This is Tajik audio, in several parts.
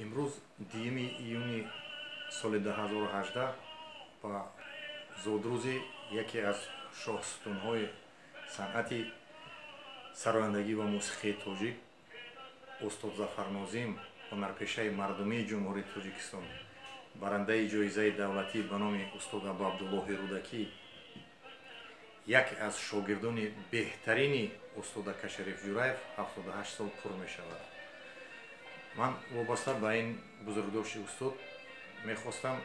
Имрӯз 2 июни соли 2018 ба зодрӯзи яке аз шоҳсутунҳои санъати сарояндагӣ ва мусиқии тоҷик устод Зафар Нозим, ҳунарпешаи мардумии Ҷумҳурии Тоҷикистон, барандаи ҷоизаи давлатӣ ба номи устод Абуабдуллоҳи Рӯдакӣ, яке аз шогирдони беҳтарини устод Акашариф Ҷураев 78 сол пур мешавад. Ман вобаста ба ин бузургдошти устод мехостам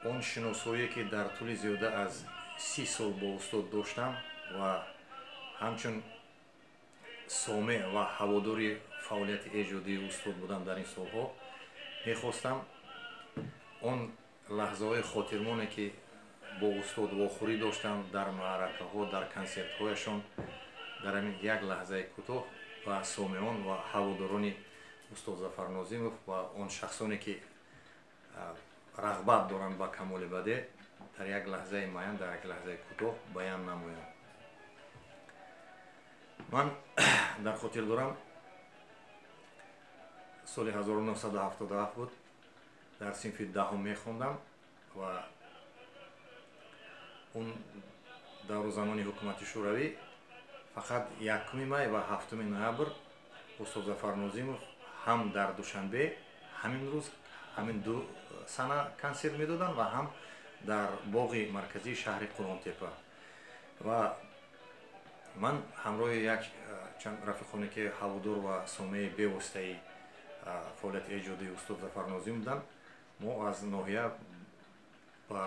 он шиносоие ки дар тӯли зиёда аз 30 сол бо устод доштам ва ҳамчун сомеъ ва ҳаводори фаъолияти эҷодии устод будам дар ин солҳо, мехостам он лаҳзаҳои хотирмоне ки бо устод вохӯрӣ доштам дар маъракаҳо, дар консертҳояшон, дар ҳамин як лаҳзаи кӯтоҳ ба сомеон ва ҳаводорони устод Зафар Нозимов ва он шахсоне ки рағбат доранд ба камоли бадеъ дар як лаҳзаи муайян, дар як лаҳзаи кӯтоҳ баён намоям. Ман дар хотир дорам, соли 1977 буд, дар синфи 10 мехондам ва он давру замони ҳукумати Шӯравӣ фақат 1 май ва 7 ноябр устод Зафар Нозимов ҳам дар Душанбе ҳамин рӯз ҳамин ду сана консерт медоданд ва ҳам дар боғи марказии шаҳри Қурғонтепа. Ва ман ҳамроҳи як чанд рафиқоне ки ҳаводор ва сомеи бевоситаи фаъолияти эҷодии устод Зафар Нозим буданд, мо аз ноҳия ба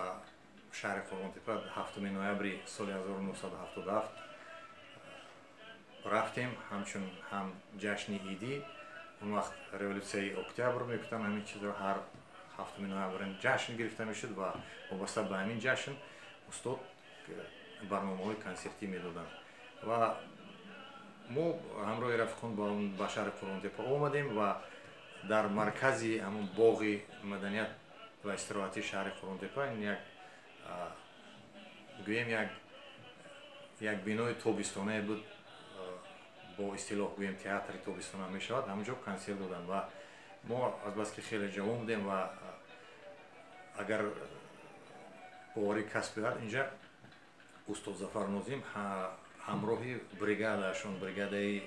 шаҳри Қурғонтепа 7 ноябри соли 1977 рафтем, ҳамчун ҳам ҷашни идӣ. Он вақт революсияи октябр мегуфтанд, ҳамин чизро ҳар 7 ноябр ҷашн гирифта мешуд ва вобаста ба ҳамин ҷашн устод барномаҳои консертӣ медоданд. Ва мо ҳамроҳи рафиқон ба шаҳри Қурғонтепа омадем ва дар маркази ҳамон боғи маданият ва истироҳатии шаҳри Қурғонтепа ин як гӯем як бинои тобистонае буд, бо истилоҳ гӯем театри тобистона мешавад, ҳамонҷо консерт доданд. Ва мо азбаски хеле ҷавон будем ва агар боварӣ касб биёрад, инҷа устод Зафар Нозим ҳамроҳи бригадаашон, бригадаи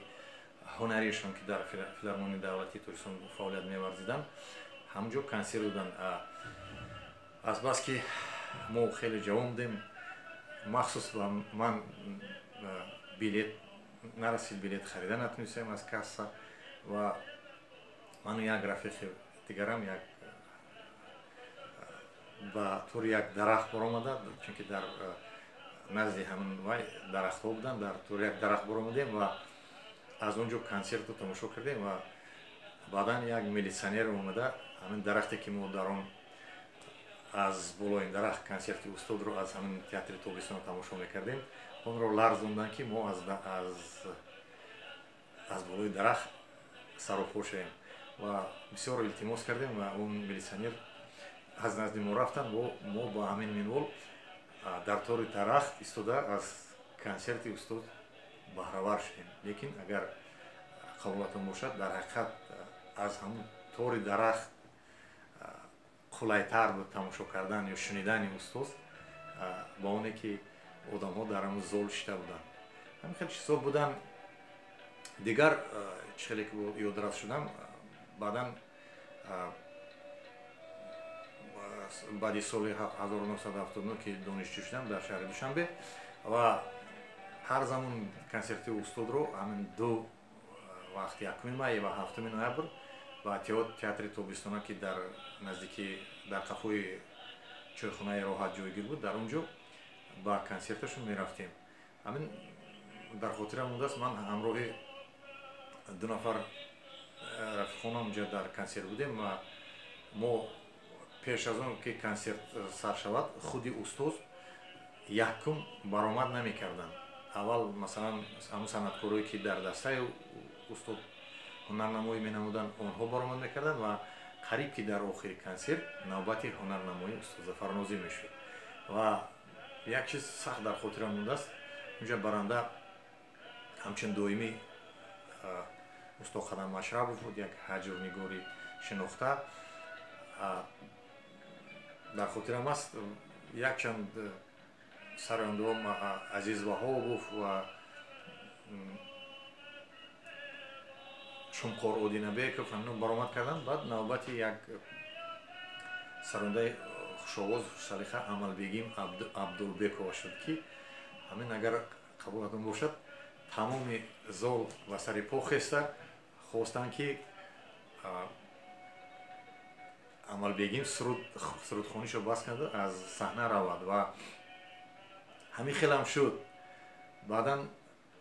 ҳунаришон ки дар филармонияи давлатии Тоҷикистон фаъолият меварзиданд, ҳамонҷо консерт доданд. Азбаски мо хеле ҷавон будем, махсус ба ман билет нарасид, билет харида натунистем аз касса ва ману як рафиқи дигарам як ба тури як дарахт баромада, чунки дар назди ҳамин вай дарахтҳо буданд, дар тури як дарахт баромадем ва аз он ҷо консертро тамошо кардем. Ва баъдан як милитсионер омада ҳамин дарахте ки мо дар он аз болои дарахт консерти устодро аз ҳамин театри тобистона тамошо мекардем, онро ларзонданд ки мо аз болои дарахт саропо шавем. Ва бисёр илтимос кардем ва он милитсионер аз назди мо рафтанд. Мо ба ҳамин минвол дар тори дарахт истода аз консерти устод баҳравар шудем. Лекин агар қабулатон бошад, дар ҳақиқат аз ҳамун тори дарахт қулайтар буд тамошо кардан ё шунидани устоз ба оне ки одамҳо дар ҳамун зол шита буданд. Ҳамин хел чизҳо буданд. Дигар чӣ хеле ки ёдрас шудам, баъдан баъди соли 1979 ки донишҷӯ шудам дар шаҳри Душанбе ва ҳар замон консерти устодро ҳамин ду вақт, 1 май ва 7 ноябр ба театри тобистона ки дар наздики дар қафои чойхонаи роҳат ҷойгир буд, дар он ҷо ба консерташон мерафтем. Ҳамин дар хотирам мондааст, ман ҳамроҳи ду нафар рафиқонам онҷа дар консерт будем ва мо пеш аз он ки консерт сар шавад, худи устоз якум баромад намекарданд. Аввал масалан ҳамун санъаткорое ки дар дастаи устод ҳунарнамоӣ менамуданд, онҳо баромад мекарданд ва қариб ки дар охири консерт навбати ҳунарнамоии устод Зафар Нозим мешуд. Ва як чиз сахт дар хотирам мондааст, унҷа баранда ҳамчун доимӣ Устод Қадам Машрабов буд, як ҳаҷвнигори шинохта. Дар хотирам аст, якчанд сарояндаҳо, Азиз Ваҳобов ва Шумқор Одинабеков, ҳамино баромад карданд. Баъд навбати як сарояндаи хушовоз, хушсалиқа Амалбегим Абдулбекова шуд, ки ҳамин агар қабулатон бошад, тамоми зол ба сари по хеста хостанд, ки Амалбегим сурудхонишо бас карда, аз саҳна равад, ва ҳамин хелам шуд. Баъдан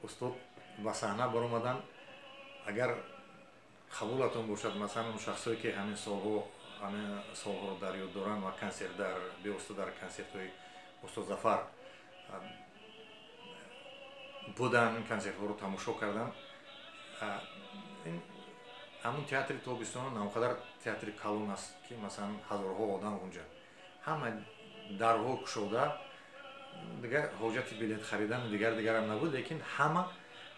устод ба саҳна баромаданд. Агар қабулатон бошад, масалан, он шахсое, ки ҳамин солҳоро дар ёд доранд ва консерт дар бевосита дар консертҳои устод Зафар будан, ин консертҳоро тамошо карданд, ҳамун театри Тобистона наонқадар театри калон аст, ки масалан ҳазорҳо одам онҷа, ҳама дарҳо кушода, дигар ҳоҷати билет харидану дигар дигарам набуд. Лекин ҳама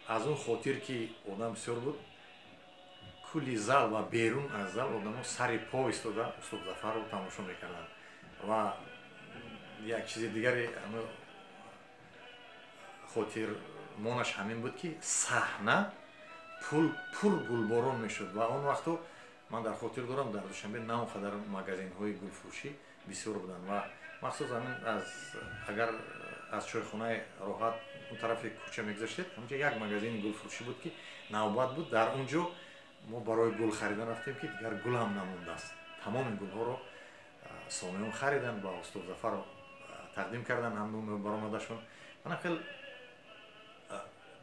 аз он хотир, ки одам бисёр буд, кулли зал ва берун аз зал одамо сари по истода устод Зафарро тамошо мекарданд. Ва як чизи дигаре хотирмонаш ҳамин буд, ки саҳна пур гулборон мешуд. Ва он вақто ман дар хотир дорам, дар Душанбе на он қадар магазинҳои гулфурӯшӣ бисёр буданд ва махсус ҳамин аз агар аз чойхонаи Роҳат он тарафи кӯча мегузаштед, ҳамҷо як магазини гулфурӯшӣ буд, ки навбат буд. Дар он ҷо мо барои гул харидан рафтем, ки дигар гул ҳам намондааст. Тамоми гулҳоро сомиён хариданд, ба устод Зафар тақдим карданд ҳамдум баромадашон. Мана хел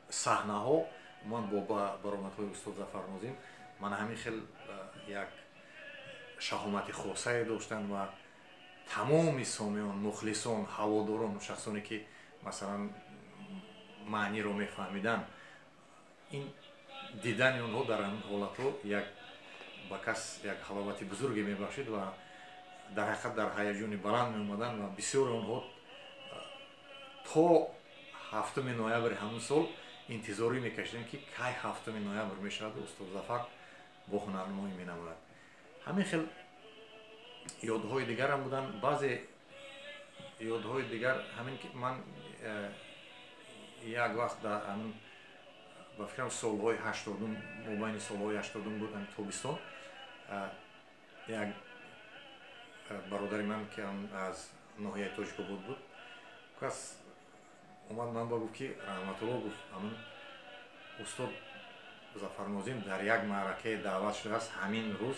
саҳнаҳо ман бо баромадҳои устод Зафар Нозим мана ҳамин хел як шаҳомати хосае доштанд ва тамоми сомиён, мухлисон, ҳаводорон, шахсоне, ки масалан маъниро мефаҳмиданд, ин дидани онҳо дар ҳамин ҳолатҳо як ба кас як ҳаловати бузурге мебахшид ва дар ҳақиқат дар ҳаяҷони баланд меомаданд. Ва бисёри онҳо то 7 ноябри ҳамун сол интизорӣ мекашидем, ки кай 7 ноябр мешаваду устод Зафар бо ҳунарнамоӣ менамояд. Ҳамин хел ёдҳои дигарам буданд. Баъзе ёдҳои дигар ҳамин ки ман як вақт дар ҳамин, ба фикрам, солҳои 80-ум, мобайни солҳои 80-ум буд, ҳамин тобистон, як бародари ман, ки аз ноҳияи Тоҷикобод буд, кас омад ман ба гуфт, ки Раҳматулло, гуфт, ҳамин устод Зафарнозим дар як маъракае даъват шудааст, ҳамин рӯз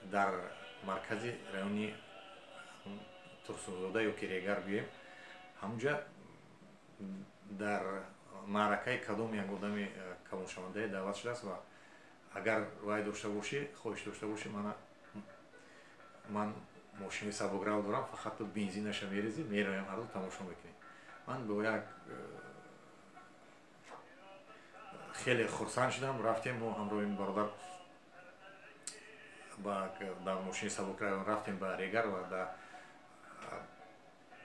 дар маркази райони Турсунзода ё ки Регар гӯем, ҳамунҷа дар маъракаи кадом як одами калоншавандае даъват шудааст ва агар вай дошта бошӣ, хоҳиш дошта бошӣ, мана ман мошини сабукрав дорам, фақат ту бензинаша мерезӣ, мероям, ҳарду тамошо мекунем. Ман бо як хеле хурсанд шудам. Рафтем мо ҳамроҳи бародар дар мошини сабукрав, рафтем ба Регар ва дар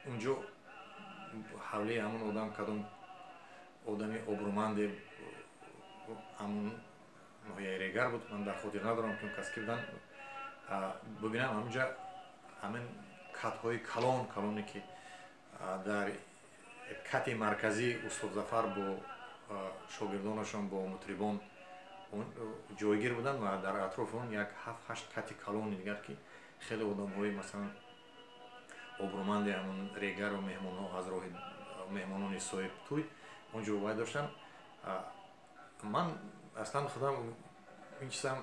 унҷо ҳавлии ҳамон одам, кадом одами обрӯманде ҳамун ноҳияи Регар буд, ман дар хотир надорам, ки он кас ки буданд. Бибинам, ҳамунҷа ҳамин катҳои калон калоне, ки дар кати марказӣ устод Зафар бо шогирдонашон, бо мутрибон ҷойгир буданд ва дар атрофи он як ҳафт ҳашт кати калони дигар, ки хеле одамҳои масалан обрӯманди ҳамун Регару меҳмонҳо аз роҳи меҳмонони соҳиб тӯй он ҷо вай доштанд. Ман аслан худам ин чизам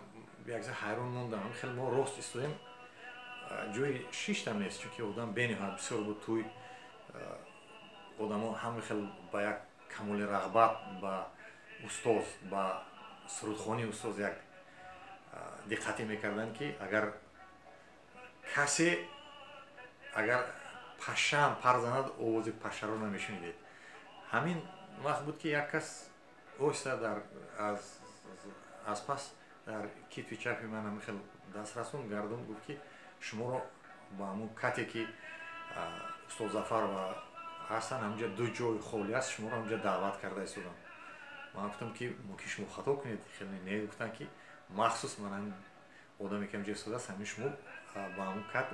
якза ҳайрон мондам. Хеле мо рост истоем, ҷои шиштам нест, чунки одам бениҳоят бисёр буд. Тӯй одамо ҳама хел ба як камоли рағбат ба устоз, ба сурудхонии устоз як диққате мекарданд, ки агар касе агар пашаам пар занад, овози пашаро намешунидед. Ҳамин вақт буд, ки як кас оҳиста дар аз пас дар китфи чапи ман ҳамин хел даст расон, гардон, гуфт, ки шуморо ба ҳамун кате, ки устод Зафар ва ҳастанд, ҳаминҷа ду ҷой холӣ аст, шуморо ҳаминҷа даъват карда истодам. Ман гуфтам, ки мумкин шумо хато кунед. Хеле не, гуфтанд, ки махсус ман ҳамин одаме ки ҳамҷо истодааст, ҳамин шумо ба ҳамун кат.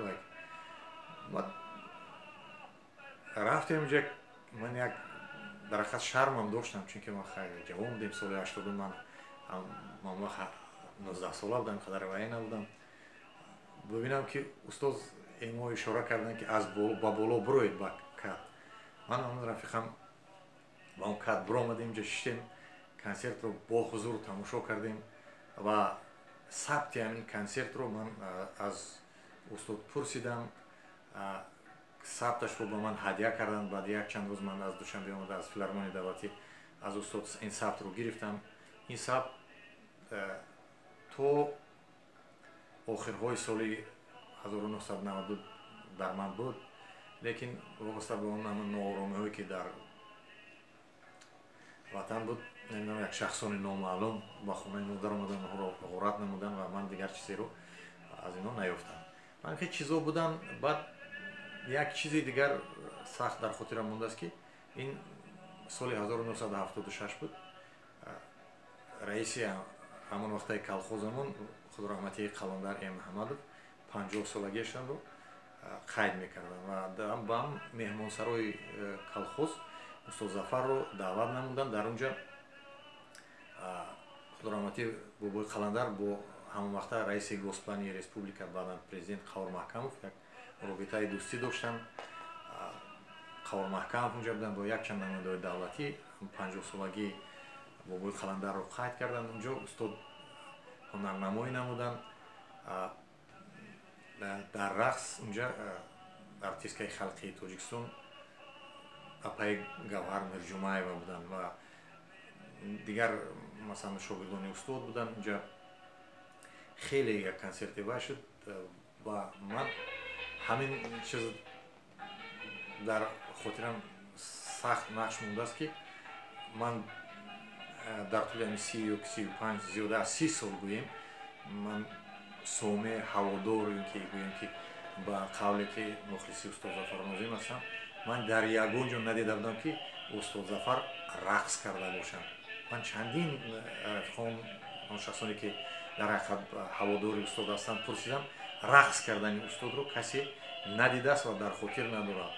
Рафтем инҷа. Ман як дар ҳақиқат шармам доштам, чунки ман ҷавон будем, соли 80 ман вақт 19-сола будам, қадар вай набудам. Бибинам, ки устоз эмо ишора карданд, ки аз ба боло бироед, ба кат. Ман ҳамон рафиқам ба он кат биромадем, инҷа шиштем, консертро бо ҳузур тамошо кардем ва сабти ҳамин консертро ман аз устод пурсидам, сабташро ба ман ҳадя карданд. Баъди як чанд рӯз ман аз Душанбе омада, аз филармонияи давлатӣ аз устод ин сабтро гирифтам. Ин сабт то охирҳои соли 1992 дар ман буд, лекин вобаста ба он нооромиҳое, ки дар ватан буд, намедонам, як шахсони номаълум ба хонаи мо даромадан, онҳоро ғорат намуданд ва ман дигар чизеро аз инҳо наёфтам. Ман хел чизо буданд. Баъд як чизи дигар сахт дар хотирам мондааст, ки ин соли 1976 буд. Раиси ҳамон вақтаи колхозамон, худораҳматии Қаландар Эмаҳмадов, 50-солагиашонро қайд мекарданд ва ба меҳмонсарои колхоз устод Зафарро даъват намуданд. Дар он ҷо худораҳматӣ бобои Қаландар бо ҳамон вақта раиси Госплани республика, баъдан президент Қавор Маҳкамов як робитаи дӯстӣ доштанд. Қавор Маҳкамов унҷа буданд бо якчанд намояндаҳои давлатӣ. 50-солагии бобои Қаландарро қайд карданд. Унҷо устод ҳунарнамоӣ намуданд дар рақс. Унҷа артисткаи халқии Тоҷикистон апаи Гавҳар Мирҷумаева буданд ва дигар, масалан, шогирдони устод буданд. Унҷа хеле як консерти вай шуд ва ман ҳамин чиз дар хотирам сахт нақш мондааст, ки ман дар тӯли ҳамин 30 ё 35, зиёда аз 30 сол гӯем, ман соме ҳаводор ё ки гӯем, ки ба қавле ки мухлиси устод Зафар Нозим ҳастам, ман дар ягон ҷо надида будам, ки устод Зафар рақс карда бошанд. Ман чандин рафиқон, он шахсоне, ки дар ҳақиқат ҳаводори устод ҳастанд, пурсидам, рақс кардани устодро касе надидааст ва дар хотир надорад.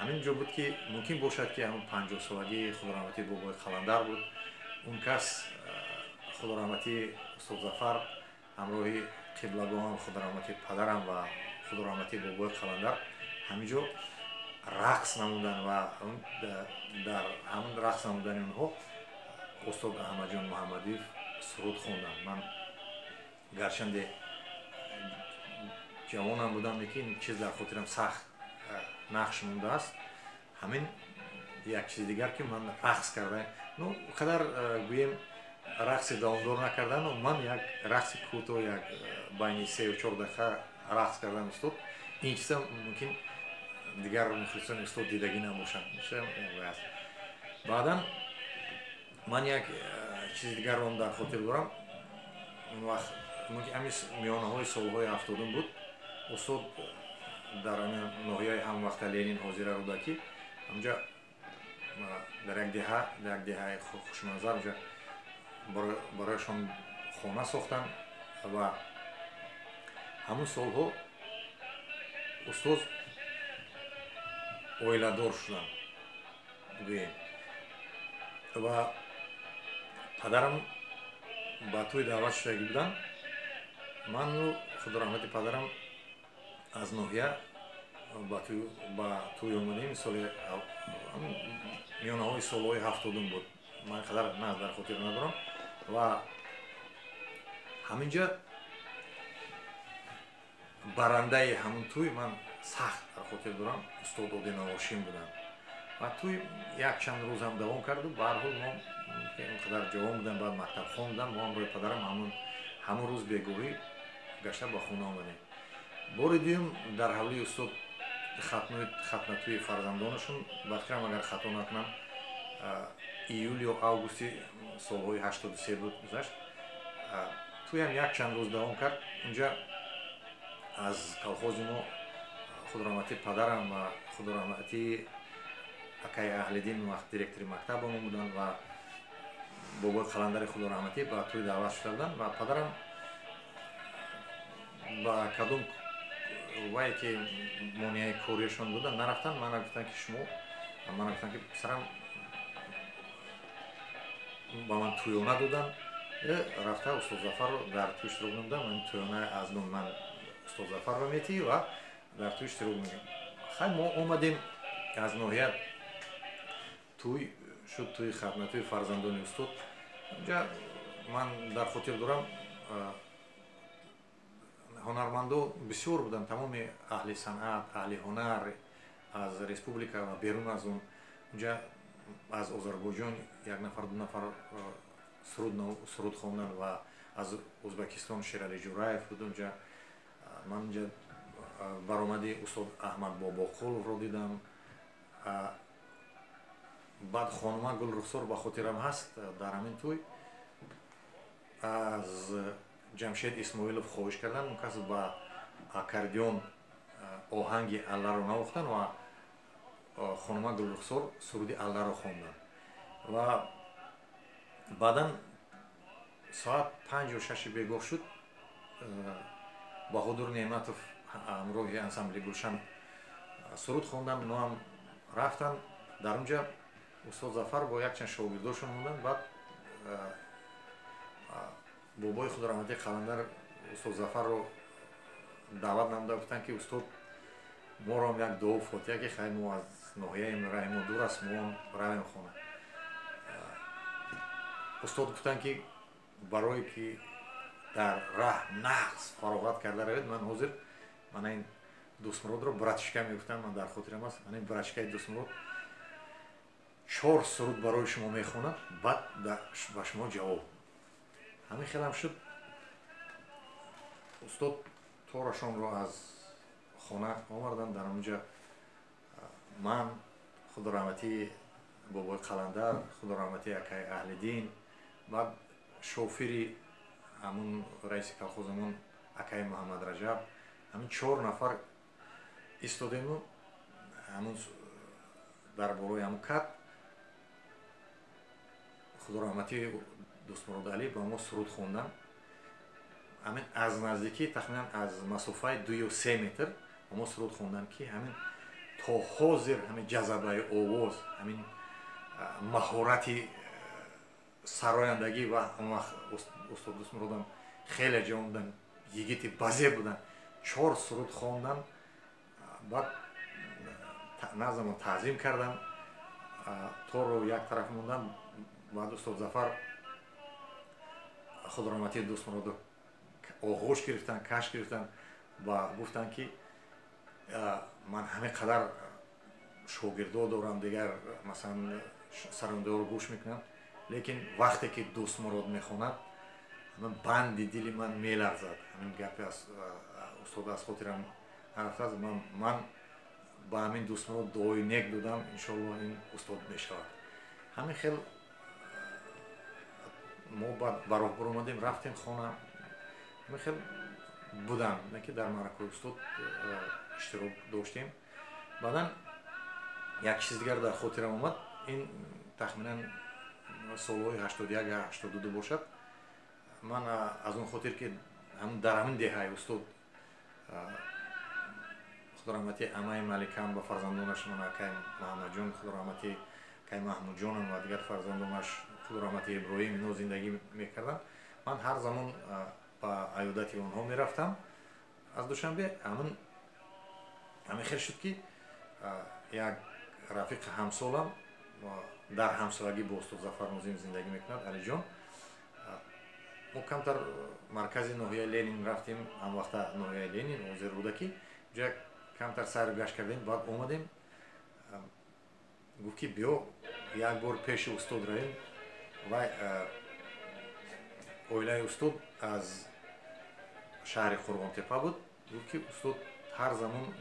Ҳамин ҷо буд, ки мумкин бошад, ки ҳамн 50-солагии худораҳматии бобои Қаландар буд. Он кас, худораҳматии устод Зафар, ҳамроҳи қиблагоҳам, худораҳматии падарам ва худораҳматии бобои Қаландар ҳамин ҷо рақс намуданд ва дар ҳамин рақс намудани онҳо устод Аҳмадҷон Муҳаммадиев суруд хонданд. Ман гарчанде ҷавонам будам, лекин чиз дар хотирам сахт нақш мондааст. Ҳамин як чизи дигар, ки ман рақс карда, ну, қадар гӯем, рақси давомдор накардану ман як рақси кӯтоҳ, як байни 3-4 дақиқа рақс кардан устод, ин чиза мумкин дигар мухлисони устод дидагӣ набошанд аст. Баъдан ман як чизи дигарро дар хотир дорам. Он вақт, мумкин ҳамин миёнаҳои солҳои 70-ум буд, устод дар ноҳияи ҳам вақта Ленин, ҳозира Рӯдакӣ, ҳамҷа дар як деҳа, дар як деҳаи хушманзар, онҷа барояшон хона сохтанд ва ҳамун солҳо устоз оиладор шуданд, гӯем, ва падарам ба тӯй даъват шудагӣ буданд. Ману худораҳмати падарам аз ноҳия ба тӯй омадем. Соли миёнаҳои солҳои 70-ум буд, ман қадар на дар хотир надорам. Ва ҳаминҷа барандаи ҳамун тӯй, ман сахт дар хотир дорам, устод Одина Ҳошим буданд. Ва тӯй якчанд рӯзам давом карду ба ҳар ҳол мо он қадар ҷавон будам, баъд мактабхон будам, мо ҳамроҳи падарам ҳамун рӯз бегоҳӣ гашта ба хона омадем. Бори дуюм дар ҳавлии устод хатнатӯи фарзандонашон, ба фикрам, агар хато накунам, июл ё августи солҳои 83 буд, гузашт. Тӯям якчанд рӯз давом кард. Унҷа аз колхози мо худораҳматии падарам ва худораҳматии акаи Аҳлиддин, вақт директори мактабамон буданд, ва Бобои Қаландари худо раҳматӣ ба тӯй даъват шуда буданд ва падарам ба кадом вае ки монеаи кориашон буданд, нарафтанд. Мана гуфтанд, ки шумо, мана гуфтанд, ки писарам, ба ман тӯёна доданд, рафта устод Зафарро дар тӯй иштирок намудам. Ман тӯёна аз номи ман устод Зафарро метиҳӣ ва дар тӯй иштирок мекунем. Хай, мо омадем аз ноҳия, тӯй шуд, тӯи хатматӯи фарзандони устод. Унҷа ман дар хотир дорам, ҳунармандо бисёр буданд, тамоми аҳли санъат, аҳли ҳунар аз республика ва берун аз он. Унҷа аз Озарбойҷон як нафар, ду нафар суруд хонданд ва аз Ӯзбекистон Шерали Ҷураев буд унҷа. Ман унҷа баромади устод Аҳмад Бобоқуловро дидам. Баъд хонума Гулрухсор, ба хотирам ҳаст, дар ҳамин тӯй аз Ҷамшед Исмоилов хоҳиш карданд, он кас ба аккордеон оҳанги Алларо навохтанд ва хонума Гулрухсор суруди Алларо хонданд. Ва баъдан соат 5 ё 6 бегоҳ шуд, Баҳодур Неъматов ҳамроҳи ансамбли Гулшан суруд хонданд, оноам рафтанд. Дар онҷа устод Зафар бо якчанд шогирдошон монданд. Баъд бобои худораҳматӣ Қаландар устод Зафарро даъват намуда гуфтанд, ки устод, мором як дуо фотиҳа, ки хай, мо аз ноҳияем, раҳи мо дур аст, мо равем хона. Устод гуфтанд, ки барое ки дар раҳ нағз фароғат карда равед, ман ҳозир мана ин Дӯстмуродро братишка мегуфтам, ман дар хотирам аст, мана ин братишкаи Дӯстмурод чор суруд барои шумо мехонад, баъд ба шумо ҷавоб. Ҳамин хелам шуд. Устод торашонро аз хона омарданд. Дар онҷа ман, худораҳматии бобои Қаландар, худораҳматии акаи Аҳлиддин, баъд шофири ҳамун раиси колхозамон акаи Муҳаммад Раҷаб, ҳамин чор нафар истодему ҳамун дар борои ҳамун кат худораҳматии Дӯстмурод Алӣ ба мо суруд хонданд. Ҳамин аз наздикӣ, тахминан аз масофаи 2 ё 3 метр ба мо суруд хонданд, ки ҳамин то ҳозир ҳамин ҷазабаи овоз, ҳамин маҳорати сарояндагӣ. Ва он вақт устод Дӯстмуродам хеле ҷавон буданд, йигити базеб буданд. Чор суруд хонданд, баъд назамо таъзим карданд, торро як тараф монданд. Баъд устод Зафар худораҳматии Дӯстмуродо оғӯш гирифтанд, каш гирифтанд ва гуфтанд, ки ман ҳамин қадар шогирдо дорам, дигар масалан сарондаҳоро гӯш мекунам, лекин вақте ки Дӯстмурод мехонад, ҳамин банди дили ман меларзад. Ҳамин гапи устод аз хотирам нарафтааст. Ман ба ҳамин Дӯстмурод дуои нек додам, иншоалло ин устод мешавад. Ҳамин хел мо баъд ба роҳ баромадем, рафтем хона. Ҳамин хел будам, ки дар маъракаи устод иштирок доштем. Баъдан як чиз дигар дар хотирам омад. Ин тахминан солҳои 81, 82 бошад. Ман аз он хотир, ки дар ҳамин деҳаи устод худораҳматӣ амаи Маликам ба фарзандонаш, акай Маҳаммадҷон худораҳматӣ, акай Маҳмудҷонам ва дигар фарзандонаш худораҳмати Иброҳим, ино зиндагӣ мекарданд, ман ҳар замон ба аёдати онҳо мерафтам аз Душанбе. Ҳамин хел шуд, ки як рафиқи ҳамсолам дар ҳамсоягӣ бо устод Зафар Нозим зиндагӣ мекунад, Алиҷон. Мо камтар маркази ноҳияи Ленин рафтем, ҳам вақта ноҳияи Ленин, ҳозир Рӯдакӣ, ҷа камтар сайру гашт кардем, баъд омадем. Гуфт, ки биё, як бор пеши устод равем. Вай оилаи устод аз шаҳри Қурғонтепа буд. Гуфт, ки устод ҳар замон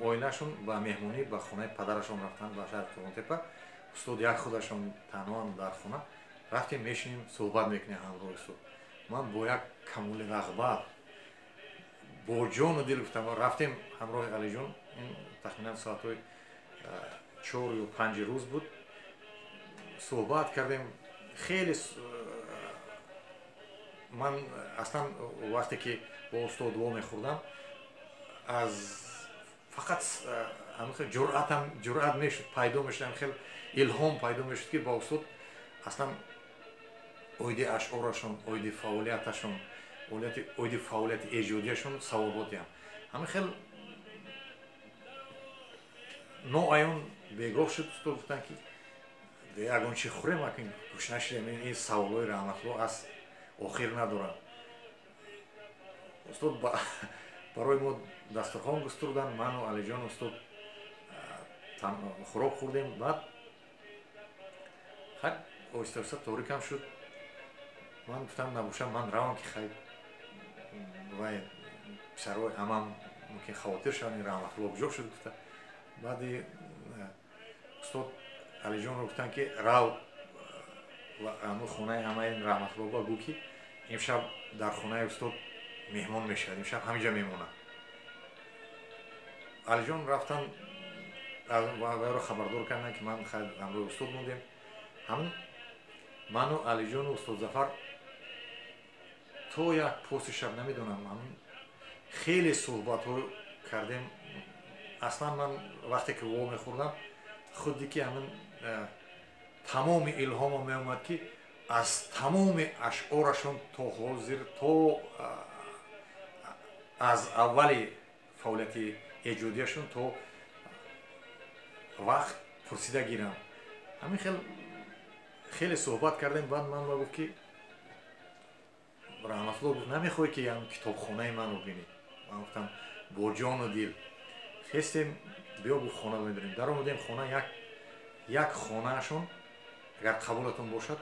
оилаашон ба меҳмонӣ ба хонаи падарашон рафтанд, ба шаҳри Қурғонтепа, устод як худашон танҳоам дар хона. Рафтем, мешинем, суҳбат мекунем ҳамроҳи устод. Ман бо як камоли рағбат, бо ҷону дил гуфтам. Рафтем ҳамроҳи Алиҷон. Ин тахминан соатҳои 4 ё 5 рӯз буд. Суҳбат кардем. Хеле ман аслан вақте ки бо устод во мехӯрдам, аз фақат ҷуръатам ҷуръат мешуд, пайдо мешуд, хел илҳом пайдо мешуд, ки ба устод аслан оиди ашъорашон, оиди фаъолияташон, оиди фаъолияти эҷодияшон саволҳо диҳам. Ҳамин хел ноаён бегоҳ шуд, устод гуфтанд, ки ягон чи хӯрем, акин гӯш нашидем, ин саволҳои Раҳматулло аз охир надоранд. Устод барои мо дастурхон густурданд, ману Алиҷон устод хӯрок хӯрдем. Баъд хай оҳиста оҳиста торикам шуд. Ман гуфтам, набошам, ман равам, ки хай вай писарои амам мумкин хавотир шаванд, ин Раҳматулло куҷо шуд гуфта. Баъди устод Алиҷонро гуфтанд, ки рав ҳамун хонаи амаи Раҳматулло ба гӯ, ки имшаб дар хонаи устод меҳмон мешавад, имшаб ҳаминҷа мемонад. Алиҷон рафтан, вайро хабардор карданд, ки ман ҳамроҳи устод мондем. Ҳамун ману Алиҷону устод Зафар то як поси шаб, намедонам, ҳамун хеле суҳбатҳо кардем. Аслан ман вақте ки во мехӯрдам, худи ки ҳамин тамоми илҳомо меомад, ки аз тамоми ашъорашон то ҳозир, то аз аввали фаъолияти эҷодияшон то вақт пурсида гирам. Ҳамин хел хеле суҳбат кардем. Баъд ман ба гуфт, ки Раҳматулло гуфт, намехоҳӣ, ки ям китобхонаи манро бинӣ? Ман гуфтам, бо ҷону дил. Хестем, биё, гуфт, хона медорем. Даромадем хона, як хонаашон, агар қабулатон бошад,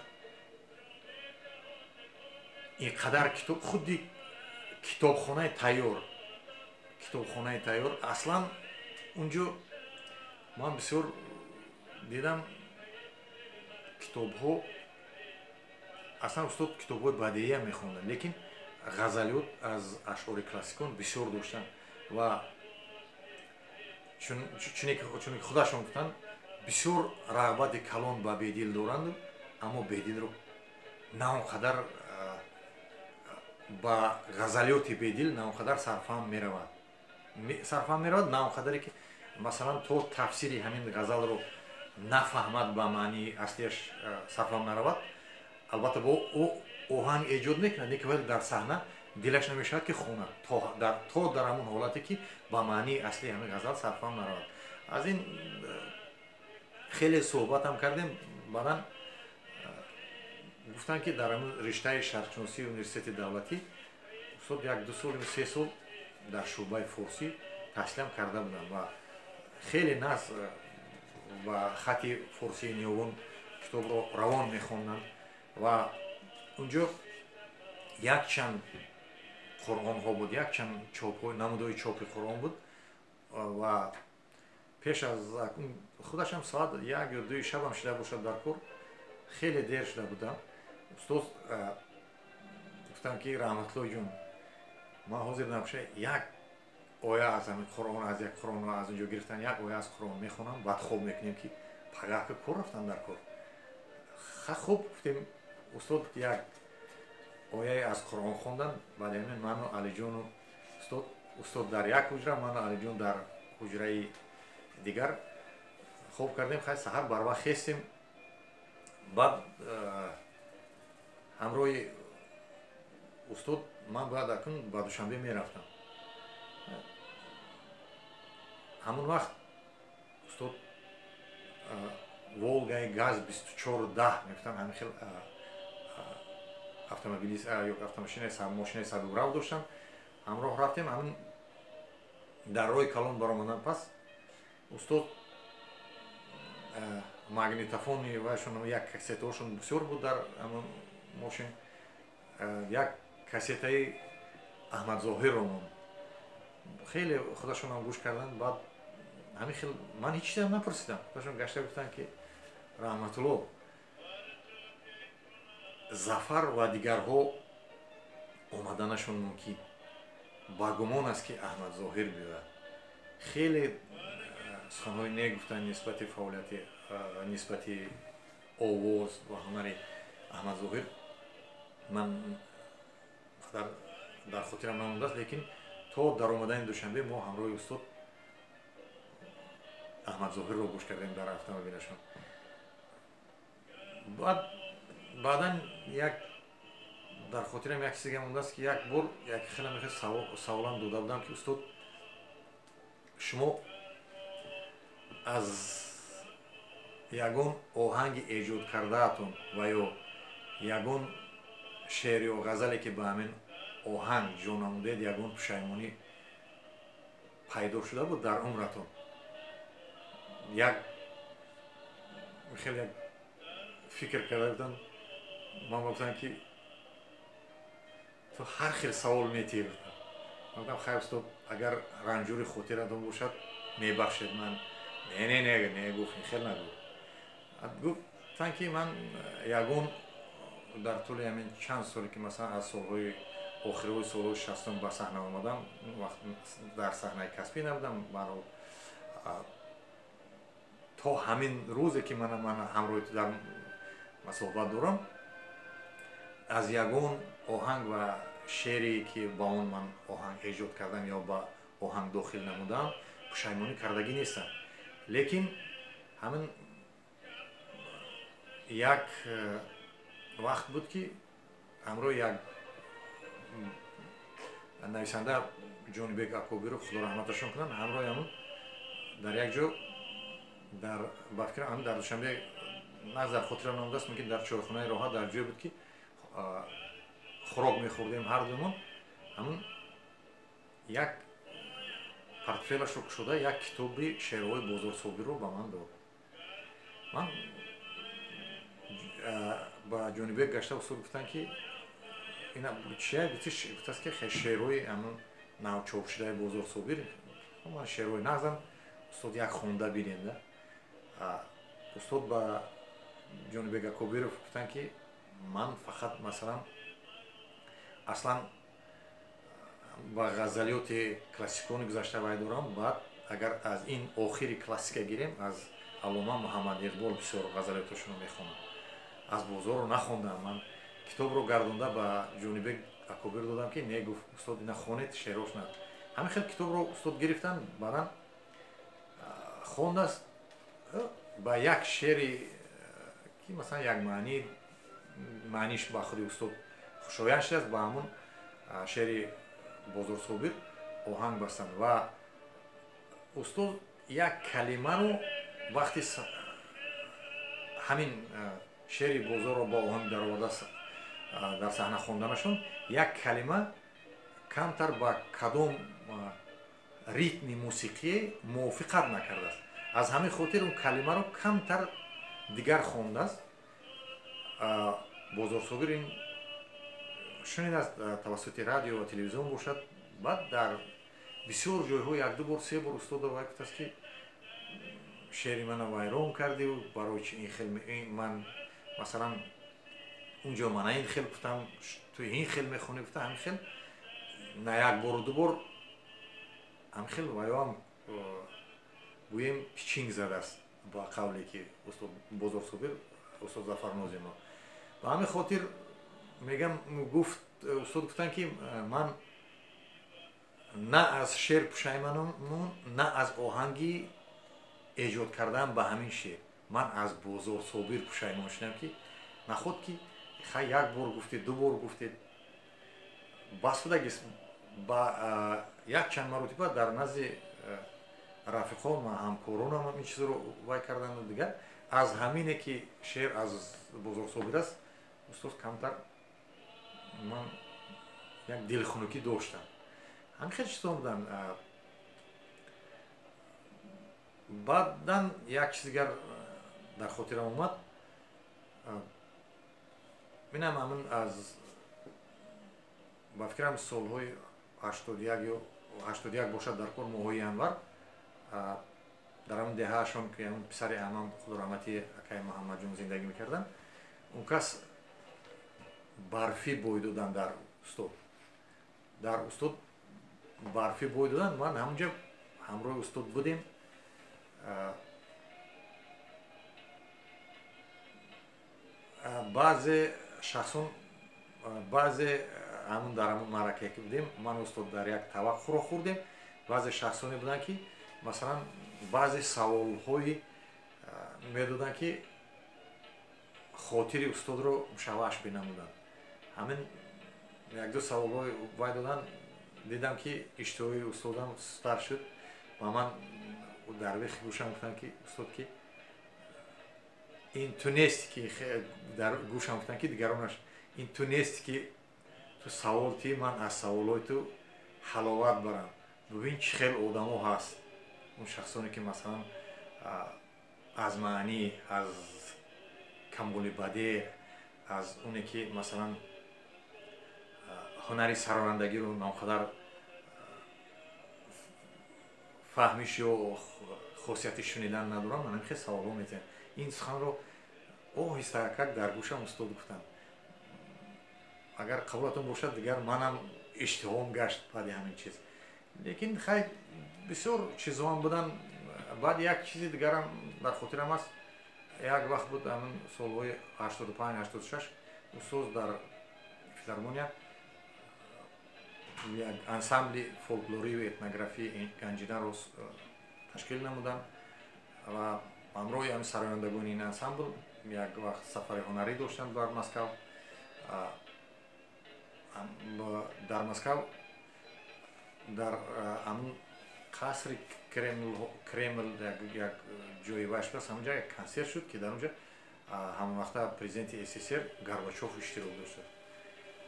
ин қадар китоб, худи китобхонаи тайёр, китобхонаи тайёр. Аслан унҷо ман бисёр дидам китобҳо. Аслан устод китобҳои бадеиам мехонданд, лекин ғазалиёт аз ашъори классикон бисёр доштанд ва чуне ки худашон гуфтанд, бисёр рағбати калон ба Бедил доранду, аммо Бедилро на он қадар, ба ғазалиёти Бедил на он қадар сарфаҳм меравад, сарфаҳм меравад, на он қадаре ки масалан то тафсири ҳамин ғазалро нафаҳмад, ба маънии аслияш сарфаҳм наравад. Албатта, бо ӯ оҳанг эҷод мекунад, лекин вале дар саҳна дилаш намешавад, ки хонад, то дар ҳамон ҳолате ки ба маънии аслии ҳамин ғазал сарфаҳм наравад. Аз ин хеле суҳбатам кардем. Баъдан гуфтанд, ки дар ҳамин риштаи шарқшиносии университети давлатӣ устод як ду сол, 3 сол дар шӯъбаи форсӣ таҳсилам карда буданд ва хеле нағз ба хати форсии ниёвон китобро равон мехонданд. Ва унҷо якчанд қуръонҳо буд, якчанд чопҳо, намудҳои чопи қуръон буд. Ва пеш аз худашам соат 1 ё 2 шабам шида бошад, дар кор хеле дер шуда будам. Устод гуфтам, ки Раҳматулло ҷон, ман ҳозир набоша, як оя аз ҳамин қуръон, аз як қуръон аз унҷо гирифтан, як оя аз қуръон мехонам, баъд хоб мекунем, ки пагаҳ ки кор рафтан дар кор. Хуб, гуфтем. Устод як ояе аз қуръон хондан. Баъд ҳамин ману Алиҷону устод, устод дар як ҳуҷра, ману Алиҷон дар ҳуҷраи дигар хоб кардем. Хай, саҳар барвақт хестем. Баъд ҳамроҳи устод ман бояд акун ба Душанбе мерафтам. Ҳамон вақт устод Волгаи ГАЗ 2410 мегуфтам, ҳамин хел автомобили ё автомошинаи, мошинаи сабукрав доштам. Ҳамроҳ рафтем. Ҳамин дар роҳи калон баромадан пас устод магнитофони вайшон, як кассетаҳошон бисёр буд дар ҳамон мошин, як кассетаи Аҳмадзоҳирро монд. Хеле худашонам гӯш карданд. Баъд ҳамин хел ман ҳеҷ чизам напурсидам, худашон гашта гуфтанд, ки Раҳматулло, Зафар ва дигарҳо омаданашон мумкин, ба гумон аст, ки Аҳмадзоҳир биёяд. Хеле суханҳои нек гуфтанд нисбати фаъолияти, нисбати овоз ва ҳунари Аҳмад Зоҳир ман дар хотирам намондааст, лекин то даромадани Душанбе мо ҳамроҳи устод Аҳмад Зоҳирро гӯш кардем дар автомобилашон. Баъдан як дар хотирам як чиз дига мондааст, ки як бор як хеле мехел саволам дода будам, ки устод, шумо аз ягон оҳанги эҷод кардаатон ва ё ягон шеър ё ғазале, ки ба ҳамин оҳанг ҷо намудед, ягон пушаймонӣ пайдо шуда буд дар умратон? Як хеле як фикр карда будам, ман гуфтам, ки ту ҳар хел савол метиҳӣ. Гуфтам. Ман гуфтам: хайр, устод, агар ранҷури хотиратон бошад, мебахшед. Ман не, не, не, не, гуфт, ин хел нагуфт. Гуфтан, ки ман ягон дар тӯли ҳамин чанд соле, ки масалан аз солҳои охириҳои солҳои 60-ум ба саҳна омадам, вақт дар саҳнаи касбӣ набудам, маро то ҳамин рӯзе, ки ман ҳамроҳи ту дар суҳбат дорам, аз ягон оҳанг ва шеъре, ки ба он ман оҳанг эҷод кардам ё ба оҳанг дохил намудам, пушаймонӣ кардагӣ нестам. Лекин ҳамин як вақт буд, ки ҳамроҳи як нависанда Ҷонибек Акобиров, худо раҳматашон кунанд, ҳамроҳи ҳамун дар як ҷо, дар ба фикрам, дар Душанбе, нағз дар хотирам намудааст, мумкин дар чойхонаи Роҳат, дар ҷое буд, ки хӯрок мехӯрдем ҳардумон. Ҳамун як портфелашро кушода, як китоби шеърҳои Бозорсобирро ба ман дод. Ман ба Ҷонибек гашта, устод, гуфтам, ки ина чия? Гуфтааст, ки шеърҳои ҳамун навчопшудаи Бозорсобир, ман шеърҳои нағзам, устод, як хонда бинед. Устод ба Ҷонибек Акобиров гуфтанд, ки ман фақат, масалан, аслан ба ғазалиёти классикони гузашта вай дорам. Баъд агар аз ин охири классика гирем, аз Аллома Муҳаммад Иқбол бисёр ғазалиёташонро мехонам, аз Бозорро нахондам. Ман китобро гардонда ба Ҷонибек Акобир додам, ки не, гуфт устод, ина хонед, шеърош на. Ҳамин хел китобро устод гирифтанд, баъдан хондааст. Ба як шеъри, ки масалан як маъни маъниш ба худи устод хушоянд шудааст, ба ҳамун шеъри Бозорсобир оҳанг бастанд ва устод як калимаро вақти ҳамин шеъри Бозорро ба оҳанг дароварда дар саҳна хонданашон, як калима камтар ба кадом ритми мусиқие мувофиқат накардааст. Аз ҳамин хотир он калимаро камтар дигар хондааст. Бозорсобир ин шунидааст тавассути радио ва телевизион бошад. Баъд дар бисёр ҷойҳо як ду бор, се бор устодо вай гуфтааст, ки шеъри мана вайрон кардиу, барои чи ин хел? Ман масалан унҷо мана ин хел гуфтам, ту ин хел мехонӣ, гуфта. Ҳамин хел на як бору ду бор ҳамин хел ваёам гӯем пичинг задааст, ба қавле ки устод Бозорсобир, устод Зафар Нозимов. Ба ҳамин хотир мегам, гуфт устод, гуфтанд, ки ман на аз шеър пушаймонам, на аз оҳанги эҷод кардан ба ҳамин шеър, ман аз Бозорсобир пушаймон шудам, ки наход ки хай як бор гуфтед, ду бор гуфтед, бас будагист. Ба як чанд маротиба дар назди рафиқон ва ҳамкоронам ин чизро вай карданду дигар. Аз ҳамине ки шеър аз Бозорсобир аст, устод камтар ман як дилхунукӣ доштам. Ҳамин хел чизҳо буданд. Баъдан як чиз дигар дар хотирам омад. Минам ҳамин аз ба фикрам солҳои 81 ё 81 бошад, дар кор моҳои январ, дар ҳамин деҳаашон, ки ҳамин писари амам, худо раҳмати, акаи Муҳаммадҷон зиндагӣ мекарданд, он кас барфӣ бой доданд дар устод, дар устод барфӣ бой доданд. Ман ҳамунҷа ҳамроҳи устод будем. Баъзе шахсон, баъзе ҳамун дар ҳамун маъракае ки будем, ман устод дар як табақ хӯрок хӯрдем, баъзе шахсоне буданд, ки масалан баъзе саволҳои медоданд, ки хотири устодро мушавваш менамуданд. Ҳамин якду саволҳои вай доданд, дидам, ки иштиҳои устодам сустар шуд ва ман дар вехи гӯшам гуфтам, ки устод, ки ин ту нести, ки дар гӯшам гуфтам, ки дигаронаш ин ту нести, ки ту савол тӣ, ман аз саволҳои ту ҳаловат барам. Бубин, чӣ хел одамо ҳаст, он шахсоне, ки масалан аз маънӣ, аз камоли бадеъ, аз оне ки масалан ҳунари сарояндагиро наонқадар фаҳмиш ё хосияти шунидан надорам, ман хел саволҳо метиҳам. Ин суханро оҳистакак дар гӯшам устод гуфтам. Агар қабулатон бошад, дигар манам иштиҳом гашт баъди ҳамин чиз. Лекин хай, бисёр чизҳоам буданд. Баъд як чизи дигарам дар хотирам аст. Як вақт буд, ҳамин солҳои 85, 86, устоз дар филармония як ансамбли фолклорию этнографии Ганҷинаро ташкил намуданд ва ҳамроҳи ҳамин сарояндагони ин ансамбл як вақт сафари ҳунарӣ доштанд бар Москав. Дар Москав, дар ҳамун қасри Кремл як ҷои вай шудааст, ҳамунҷа як консерт шуд, ки дар онҷа ҳамон вақта президенти СССР Горбачов иштирок дошта.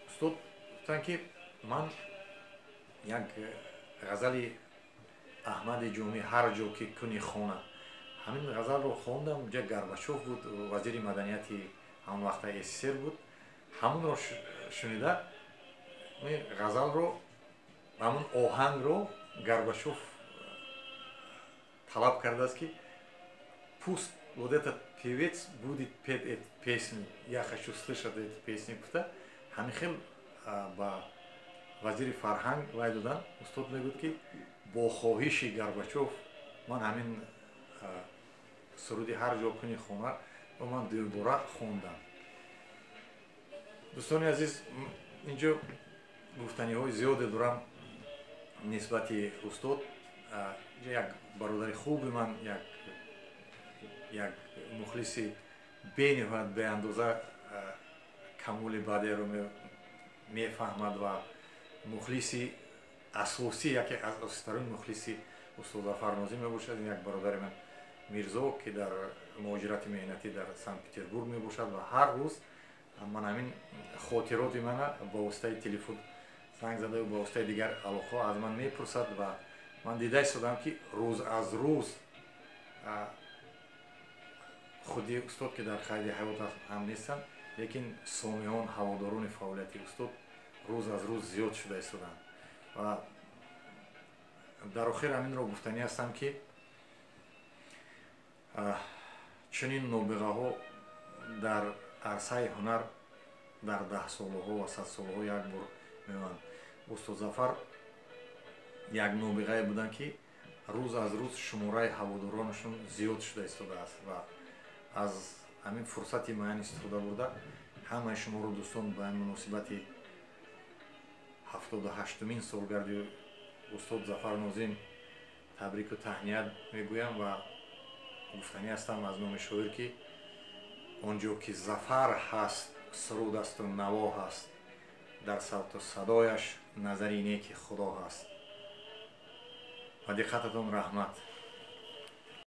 Устод гуфтанд, ки ман як ғазали Аҳмади Ҷомӣ, «Ҳар ҷо ки куни хона», ҳамин ғазалро хондам. Ҷа Горбачов буд, вазири маданияти ҳамон вақта СССР буд. Ҳамонро шунида, ғазалро, ҳамон оҳангро Горбачов талаб кардааст, ки «Пусть вот этот певец будет петь эту песню, я хочу слышать эту песню», гуфта, ҳамин хел ба вазири фарҳанг вай доданд. Устод мегӯяд, ки бо хоҳиши Горбачов ман ҳамин суруди «Ҳар ҷо куни хона» ро ман дубора хондам. Дӯстони азиз, инҷо гуфтаниҳои зиёде дорам нисбати устод. Як бародари хуби ман, як мухлиси бениҳоят беандоза камоли бадеро мефаҳмад ва мухлиси асосӣ, яке аз асоситарин мухлиси устод Зафар Нозим мебошад. Ин як бародари ман Мирзо, ки дар муҳоҷирати меҳнатӣ дар Санкт Петербург мебошад ва ҳар рӯз ман ҳамин хотироти мана ба воситаи телефон занг зада, ба воситаи дигар алоқаҳо аз ман мепурсад. Ва ман дида истодам, ки рӯз аз рӯз худи устод, ки дар қайди ҳаёт ҳам нестанд, лекин сомиён, ҳаводорони фаъолияти устод рӯз аз рӯз зиёд шуда истоданд. Ва дар охир ҳаминро гуфтанӣ ҳастам, ки чунин нобиғаҳо дар арсаи ҳунар дар даҳсолаҳо ва садсолаҳо як бор меоянд. Устод Зафар як нобиғае буданд, ки рӯз аз рӯз шумораи ҳаводоронашон зиёд шуда истодааст. Ва аз ҳамин фурсати муайян истифода бурда, ҳамаи шуморо, дӯстон, ба ин муносибати 78-умин солгарди устод Зафар Нозим табрику таҳният мегӯям ва гуфтанӣ ҳастам аз номи шоир, ки он ҷо ки Зафар ҳаст, суруд асту наво ҳаст, дар савту садояш назари неки Худо ҳаст. Ба диққататон раҳмат.